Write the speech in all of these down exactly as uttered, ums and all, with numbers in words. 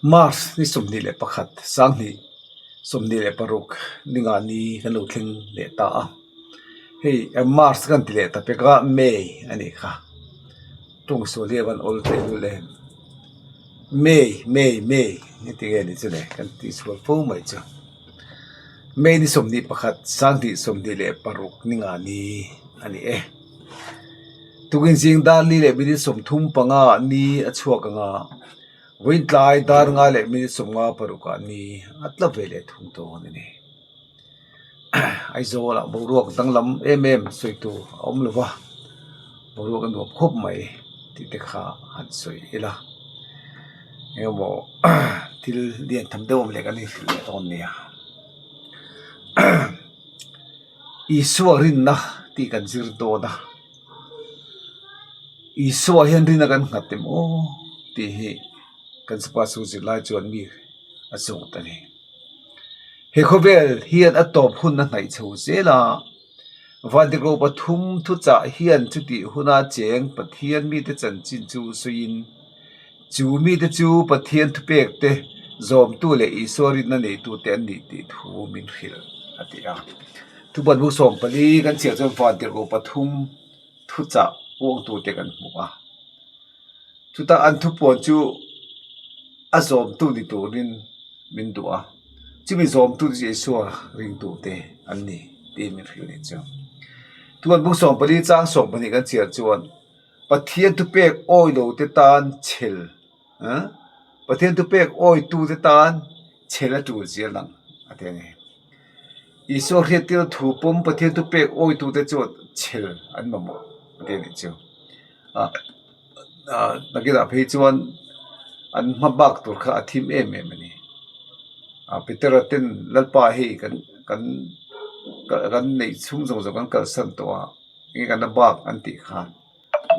March ni sawmhni le pakhat, sanghni sawmhni le paruk, ni nga ni kan lo thleng leh ta a. Hei, eh, March kan ti leh ta pek a, May a ni kha. Ṭawng suol hi a van awl thei lul em. May, May, May, ni ti nge ni chu le, kan ti suol fo mai chu. May ni sawmhni pakhat, sanghni sawmhni le paruk, ni nga ni a ni e. Tukin zing dar li le minute sawmthum panga ni a chhuak ang a. Vawiin tlai dar nga le minute sawmnga paruk a ni a tla ve le thung dawn a nih. Aizawla boruak danglam em em sawitu a awm lo va. Boruak a nuam khawp mai ti te kha han sawi ila. Eng emaw, thil lian tham deuh awm le kan inhril leh dawn nia. Isua rinna ti kan zir dawn a. Isua hian rinna kan nghat em aw ti hi kan sapa su zir lai chuan mi a zawt a ni. He khawvel hian a tawp hun a hnaih chho zel a. Vantirhkoh pathum thuchah hian chuti huna cheng Pathian mite chanchin chu sawiin, chu mite chu Pathian thupek te zawmtu leh Isua rinna neitu te an ni tih thu min hrilh a ti a. Thupuan bung sawmpali kan chhiar chuan vantirhkoh pathum thuchah puangtu te kan hmu a. Chuta an thupuan chu a zawmtu ni turin min duh a. Chumi zawmtu chu Isua ringtu te an ni tih min hrilh a ni chu. Thupuan bung sawmpali chang sawmpahnih kan chhiar chuan Pathian thupek awi lo te tan chhel, eh? Pathian thupek awitu te tan chhel a tul zel ang a ti a ni. Isua hriattirna thu pawm Pathian thupek awitu te chuan chhel an mamawh a ti a ni chu. A, a, nakinah phei chuan an hmabak tur kha a thim em em a ni. A, Petera ten Lalpa hei kan, kan, kan, kan neih chhung zawng zawng kan kalsan tawh a, enge kan la bak an tih khan.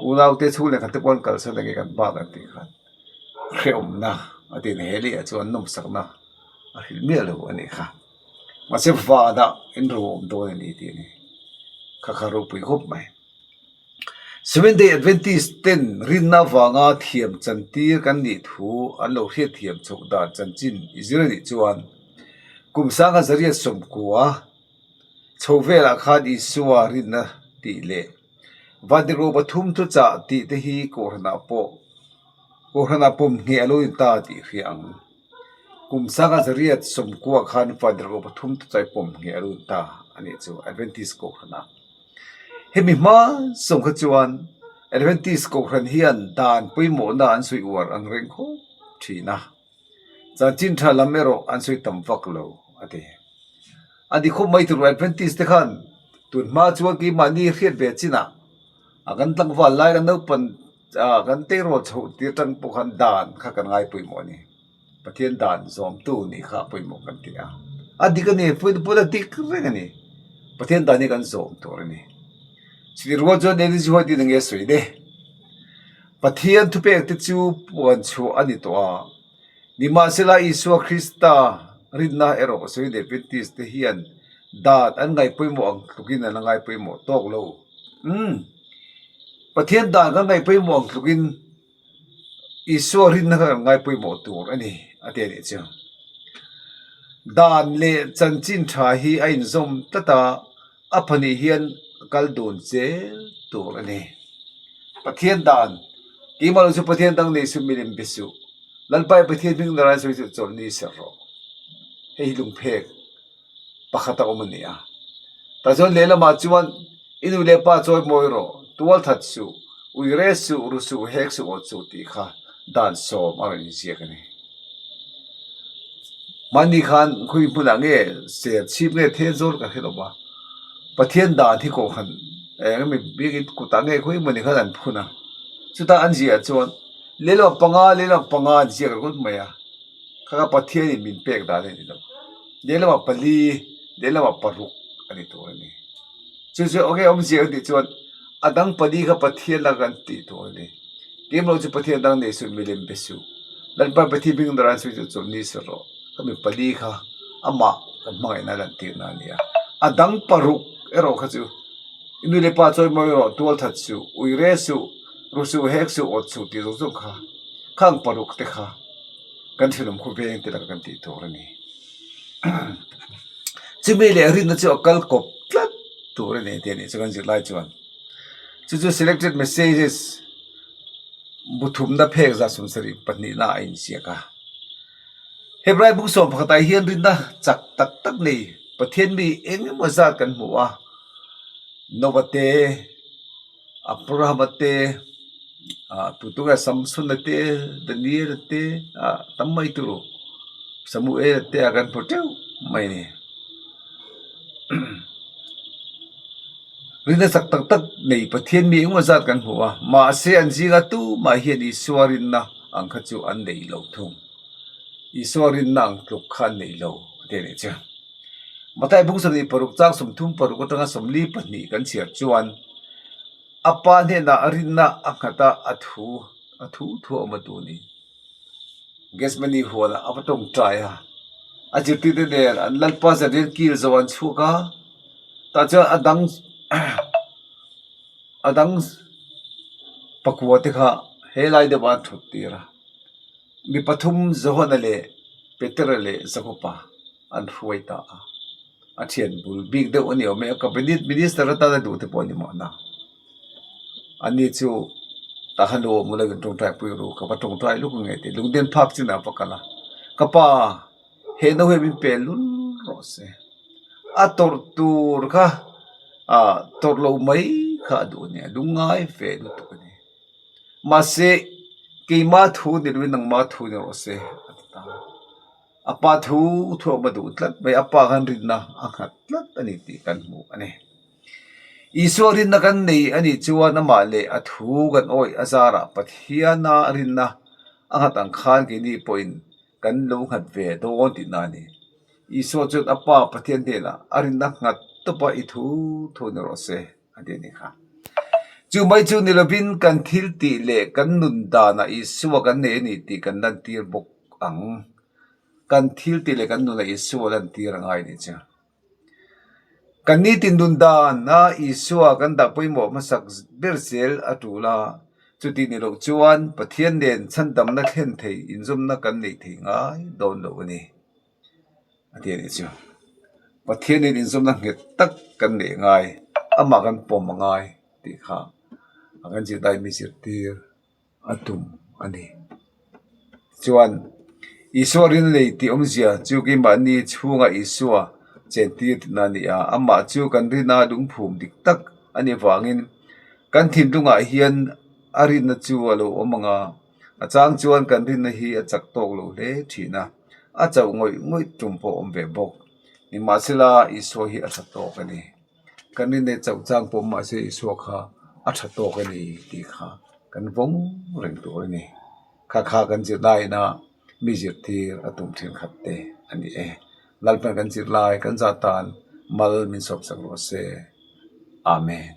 Unaute chhung leh kan te pawh an kalsan enge kan bak an tih khan. Hrehawmna a ti a ni, hei leh a chuan nawmsakna a hril miah lo a ni kha. Mahse, vanah in ropui dawn a ni ti a ni. Kha kha ropui khawp mai. Seventh Day Adventist ten rinna vanga thiam chantir kan nih thu an lo hriat thiam chhoh dan chanchin i zir a nih chuan, kum sanga zariat sawmkua chho velah khan Isua rinna tih leh vantirhkoh pathum thuchah tih te hi kohhranah pawh, kohhranah pawm ngheh a lo in ta tih hria ang. Kum sanga zariat sawmkua khan vantirhkoh pathum thuchah pawm ngheh a lo in ta a nih chu Adventist kohhranah. Hemi hma zawng kha chuan Adventist kohhran hian dan pawimawhna an sawi uar ang reng khawp ṭhin a. Chanchin ṭha lam erawh an sawi tam vak lo a ti. A ni khawp mai tur Adventist te khan tun hma chuan keimahni hriat ve chinah a kan tlangval lai kan naupan, a, kan tei rawl chhoh tir aṭang pawh khan dan kha kan ngai pawimawh a ni. Pathian dan zawmtu nih kha pawimawh kan ti a. A dik a ni, pawimawh a dik reng a ni. Pathian dan hi kan zawm tur a ni. Chutirual chuan Ellen G. White-in enge sawi de? Pathian thupek te chu puan chhuah a ni tawh a. Nimahsela Isua Krista rinna erawh sawi Adventist te hian dan an ngai pawimawh ang tlukin an ngai pawimawh tawk lo. Hmm. Pathian dan kan ngai pawimawh ang tlukin Isua rinna kha kan ngai pawimawh tur a ni, a ti a nih chu. Dan leh chanchin ṭha hi a inzawm tlat a, a pahnih hian kal dun zel tur a ni. Pathian dan, keimah lo chu Pathian dang nei suh, milem be suh. Lalpa i Pathian hming Narayan sawi chu chawlh ni ser rawh. Hei hi lungphek pakhat a awm a ni a. Tah chuan lehlamah chuan, i nu le pa chawimawi rawh, tualthat suh, uire suh, ru suh, hek suh, awt suh tih kha dan sawm a rawn inziak a ni. Mahni khan khawi hmunah nge ser chhip nge thenzawl ka hre lo va. Pathian dan hi kohhran, eh, eng emaw biak in kutah nge khawi hmuna khan an phun a. Chuta an ziah chuan, lehlamah panga, lehlamah panga an ziak ringawt mai a. Kha kha Pathianin min pek dan a ni lo. Lehlamah pali, lehlamah paruk a ni tur a ni. Chu chu, okay, awmzia kan tih chuan, a dang pali kha Pathian lak kan tih tur a ni. Keimah lo chu Pathian dang nei suh, milem be suh. Lalpa Pathian hming Narayan sawi chu chawlh ni ser rawh. Kha mi pali kha amah kan hmangaihna lantirna a ni a. A dang paruk erawh kha chu, i nu le pa chawimawi rawh, tualthat suh, uire suh, ru suh, hek suh, awt suh tih zawng zawng kha. Khang paruk te kha. kan hril um khawp el ti laka kan ti tur a nih. Chu mi le rinna chu a kal kawp tlat tur a nih ti a nih chu kan zir lai chuan. Chu chu selected messages bu thumna phek za sawmsarih pahnihna a inziak a. Hebrai bung sawm pakhat ah hian rinna chak tak tak nei, Pathian mi engemaw zat kan hmu a. Noa te, Abraham te, a, tu tunga Samson te, Daniel te, a, tam mai turu, Samuel te a kan hmu teuh mai ni. Rinna chak tak tak nei Pathian mi engemaw zat kan hmu a. Mahse, an zinga tumah hian Isua rinna ang kha chu an nei lo thung. Isua rinna ang tluk kha an nei lo, a ti a nih chu. Mathai bung sawmhnih paruk chang sawmthum paruk aṭanga sawmli pahnih kan chhiar chuan, a pa hnena a rinna a nghat a, a thu, a thu thu a awm a tu ni. Gethsemane huana a va ṭawngṭai a. A zirtirte nen an Lalpa zanriah kil zo an chhuak a. Tah chuan a dang, a dang pakua te kha he lai deuh an thut tir a. Mi pathum Johana leh Petera leh Jakoba an hruai ta a. A ṭhian bul bik deuh a ni awm e, a cabinet minister atana duh te pawh a ni mawna. Ani chu ta han lo awm lo in ṭawngṭai pui ru, ka va ṭawngṭai lawk ang e ti lungden phak chin a va kal a. Ka pa, he no hi min pe lul rawh se. A tawrh tur kha, a, tawrh lo mai kha a duh a ni a, lungngai ve lutuk a ni. Mahse, keima thu ni lovin nangma thu ni rawh se, a ti ta. A pa thu thu a awm a duh tlat mai, a pa khan rinna a nghat tlat a ni tih kan hmu a ni. Isua rinna kan nei a nih chuan amah leh a thu kan awih a zarah Pathiana rinna a nghat ang khan keini pawhin kan lo nghat ve dawn tihna a ni. Isua chuan a pa Pathian hnenah a rinna nghat tawpa i thu thu ni rawh se, a ti a ni kha. Chu mai chu ni lovin kan thil tih leh kan nun dana Isua kan nei a ni tih kan lantir bawk ang. Kan thil tih leh kan nuna Isua lantir a ngai a ni chu. Kan nitin nun dana Isua kan dah pawimawh hmasak ber zel a tul a. Chuti ni loh chuan Pathian nen chhandamna thlen thei inzawmna kan nei thei ngai dawn lo a ni, a ti a ni chu. Pathian nen inzawmna nghet tak kan nei ngai, amah kan pawm a ngai tih kha a kan zir dai mi zirtir a tum a ni. Chuan Isua rinna nei tih awmzia chu keimahni chhunga Isua chentir tihna a ni a, amah chu kan rinna lungphum dik tak a ni vangin kan thinlungah hian a rinna chu a lo awm ang a, a chang chuan kan rinna hi a chak tawk lo hle ṭhin a, a chauh ngawih ngawih tum pawh a awm ve bawk. Nimahsela Isua hi a ṭha tawk a ni. Kan rinna chauh chang pawh mahse Isua kha a ṭha tawk a ni tih kha kan vawng reng tur a ni. Kha kha kan zirna ina mi zirtir a tum ṭhenkhat te a ni e. Lalpan kan zir lai kan zatan mal min sawmsak rawh se. Amen.